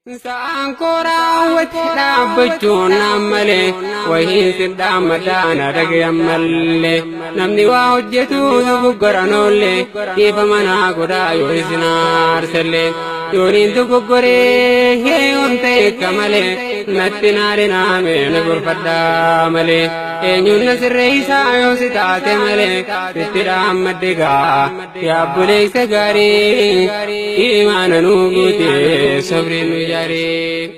Sa'aan koo raawwate dhaabbachuun naan malee wayiin si dhaammataa na dhagayan mallee namni waa hojjetu dogoggoran oollee dhiifama naa godhaa yoo isin aarsellee yooniin dogoggoree heeyoon ta'e akka malee natti naarinaame na gorfadhaa malee eenyuun na sirreessaa yoo si taate malee sitti dhaammadde gaa yaa obboleessa gaarii imaana nuu guute sabri nu ijaaree.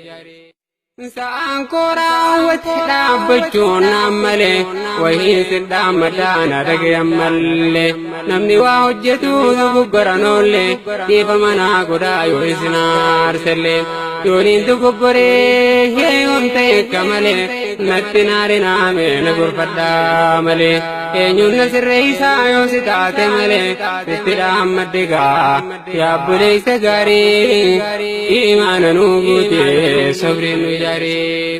Sa'aan koo raawwate dhaabbachuun naan malee wayiin si dhaammataa na dhagayan mallee namni waa hojjetu dogoggoran oollee dhiifama naa godhaa yoo isin aarsellee yooniin dogoggoree heeyoon ta'e akka malee natti naarinaame na gorfadhaa malee eenyuun na sirreessaa yoo si taate malee sitti dhaammadde gaa yaa obboleessa gaarii imaana nuu guute sabri nu ijaaree.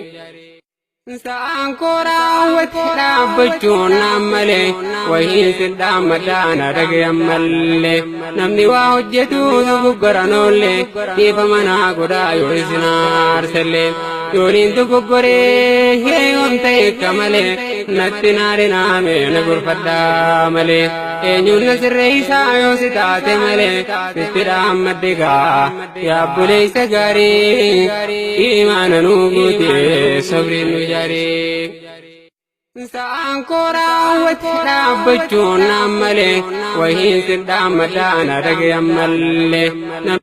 Sa'aan koo raawwate dhaabbachuun naan malee wayiin si dhaammataa na dhagayan mallee namni waa hojjetu dogoggoran oollee dhiifama naa godhaa yoo isin aarsellee yooniin dogoggoree heeyoon ta'e akka malee natti naarinaame na gorfadhaa malee eenyuun na sirreessaa yoo si taate malee sitti dhaammadde gaa yaa obboleessa gaarii imaana nuu guute sabri nu ijaaree. Sa'aan koo raawwate dhaabbachuun naan malee wayiin si dhaammataa na dhagayan mallee.